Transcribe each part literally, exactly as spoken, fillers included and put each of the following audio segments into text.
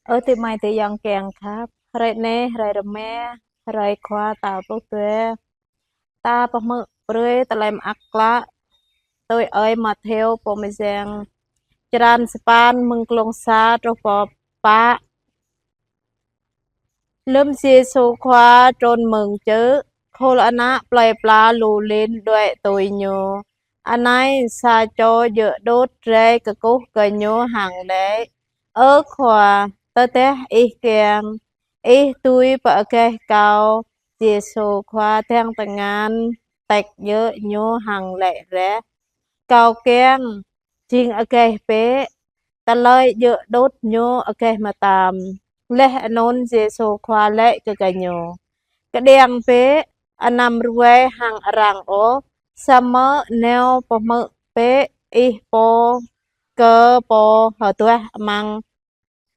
Ơ adơi amai adơi ayŏng kiăng khăp, hrơi anai, hrơi rơma, hrơi Khua tal pluh dua. Ta pơhmư̆ brơi tơlơi mơak klă tui ơi Mattheo pô mơyang, črăn sapăn, mơ̆ng klông sa truh pơ pă. Lơ̆m Yêsu Khua trŭn mơ̆ng čư̆, khul ană plơi pla lu lin đuaĭ tui Ñu. Anai sa čô djơ̆ đŭt rai kơkuh kơ Ñu hăng laĭ: Ơ Khua, tơdah Ih kiăng, Ih dưi pơagaih kâo. Yêsu Khua dăng tơngan, tĕk djơ̆ ñu hăng laĭ rĕh: Kâo kiăng, jing agaih bĕ. Tơlơi djơ̆ đŭt ñu agaih mơtam. Laih anŭn Yêsu Khua laĭ kơ gơñu: Kơđiăng bĕ, anăm ruai hăng arăng ôh, samơ̆ nao pơhmư̆ bĕ ih pô kơ pô hơduah amăng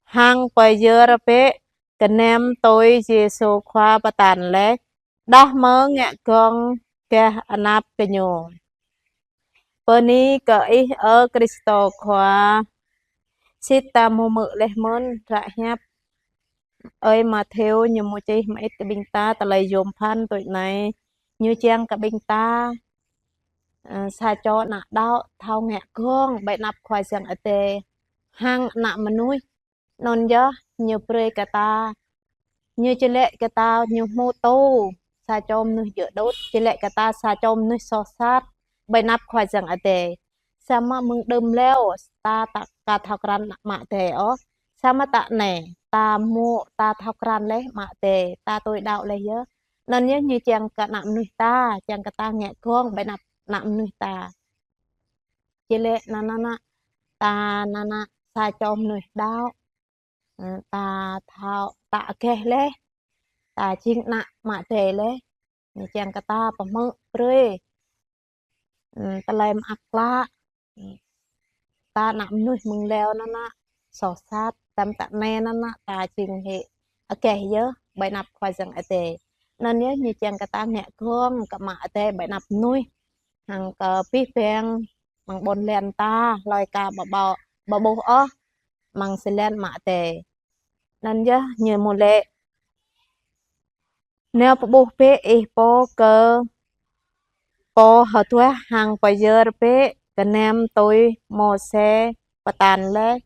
hăng pơyơr bĕ gơnam tui Yêsu Khua pơtăn laih, đah mơ̆ ngă gơ̆ng gah anăp gơñu. Bơni kơ Ih, ơ Krist Khua. Sĭt ta hmư̆ laih mơ̆n hră hiăp ơi Mattheo ñu hmâo čih mơit kơ ƀing ta tơlơi yôm phăn tui anai. Ñu kiăng kơ ƀing ta, ơ, sa čô ană đaŏ thâo ngă gơ̆ng ƀơi anăp Khua Yang Adai hăng ană mơnuih. Anŭn yơh ñu brơi kơ ta, ñu či laĭ kơ ta, ñu hmâo tŭ sa čô mơnuih djơ̆ đŭt, či laĭ kơ ta sa čô mơnuih soh sat ƀơi anăp Khua Yang Adai. Samơ̆ mơ̆ng đưm leo ta, ta aka thâo krăn Ama Adai ôh. Samơ̆ ta anai, ta hmâo, ta thâo krăn laih Ama Adai, ta tui đaŏ laih yơh. Anŭn yơh ñu kiăng kơ ană mơnuih ta, kiăng kơ ta ngă gơ̆ng ƀơi anăp ană mơnuih ta. Či laĭ anŭn, anŭn, anŭn, ta anŭn, anŭn, sa čô mơnuih đaŏ, ơ, ta thâo, ta agaih laih, ta jing ană Ama Adai laih. Ñu kiăng kơ ta pơhmư̆ brơi, ơ, tơlơi mơak klă. Ta ană mơnuih mơ̆ng leo anŭn, anŭn, soh sat, tơdang ta anai anŭn, anŭn, ta jing hĭ agaih yơh ƀơi anăp Khua Yang Adai. Anŭn yơh ñu kiăng kơ ta ngă gơ̆ng kơ Ama Adai ƀơi anăp mơnuih. Hăng kơ abih bang amăng ƀôn lan ta, hlơi aka ƀu ƀuh, ƀu ƀuh ôh amăng jơlan Ama Adai. Anŭn yơh ñu hmâo laĭ: Nao pơƀuh bĕ ih pô kơ pô hơduah hăng pơyơr bĕ gơnam tui Môsê pơtăn laih.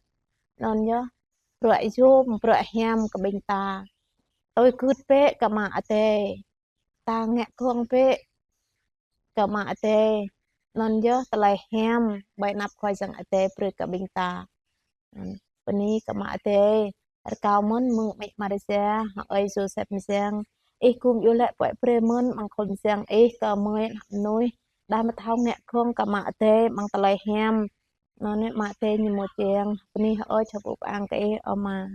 Anŭn yơh bruă yôm, bruă hiam kơ ƀing ta. Tui gưt bĕ kơ Ama Adai. Ta ngă gơ̆ng bĕ kơ Ama Adai. Anŭn yơh tơlơi hiam ƀơi anăp Khua Yang Adai brơi kơ ƀing ta. Bơni kơ Ama Adai. Rơkâo mơ̆n mơ̆ng amĭ Maria hăng ơi Yôsep mơyang. Ih gum iâu laĭ puăi brơi mơ̆n amăng khul mơyang Ih kơ gơmơi ană mơnuih, đah mơ̆ thâo ngă gơ̆ng kơ Ama Adai amăng tơlơi hiam. Anŭn yơh Ama Adai ñu hmâo kiăng. Bơni hơơč hơpŭ pơang kơ Ih, ơ Ama.